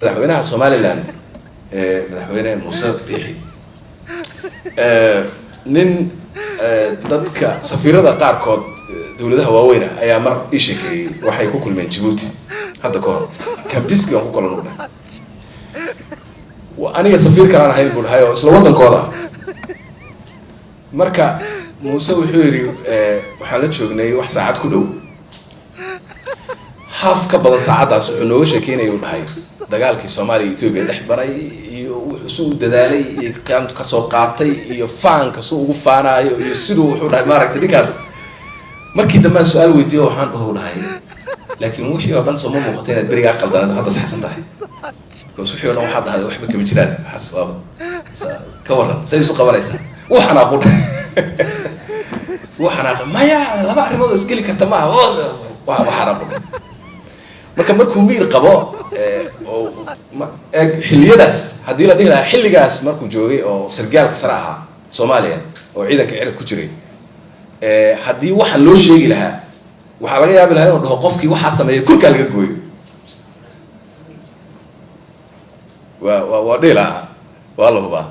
Madaxweynaha Somaliland, madaxweyne Muuse Biixi, nin dadka safiirada qaarkood dowladaha waaweyna ayaa mar ii sheekeeyey. Waxay ku kulmeen Jabuuti hadda ka hor. Kempinski aan ku kala nugdhay, aniga safiir kalaan ahayn buu dhahay, oo isla waddankooda. Marka Muuse wuxuu yidhi, waxaan la joognay wax saacad ku dhow, haaf ka badan saacaddaas wuxuu nooga sheekeynaya, uu dhahay, dagaalkii Soomaaliya Ethiopia dhex maray iyo wuxuu si u dadaalay iyo qiyaamtu kasoo qaatay iyo faanka su ugu faanaayo iyo siduu wuxuu dhahay maaragtay ninkaas. Markii dambe aan su-aal weydiiyo, waxaan dhahu dhahay, laakiin wixii oo dhan soo ma muuqata inaad berigaa qaldanad, hadda saxsan tahay? Because wixii o dhan waxaad dhahday waxba kama jiraan. Waxaas waa ka waran, say isu qabanaysaa? Wuu xanaaqu dhahay, wuu xanaaqay. Maya, laba arrimood oo isgeli karta maaha, waa xanaaqu dhahay. Marka markuu miir qabo oo eeg xilliyadaas, haddii la dhihi lahaa xilligaas markuu joogay oo sargaalka sare ahaa Soomaaliya oo ciidanka cirib ku jiray, haddii waxaan loo sheegi lahaa, waxaa laga yaabi lahaa inuu dhaho qofkii waxaa sameeyay kurkaa laga gooyo. Waa dhihi lahaa, waa la hubaa.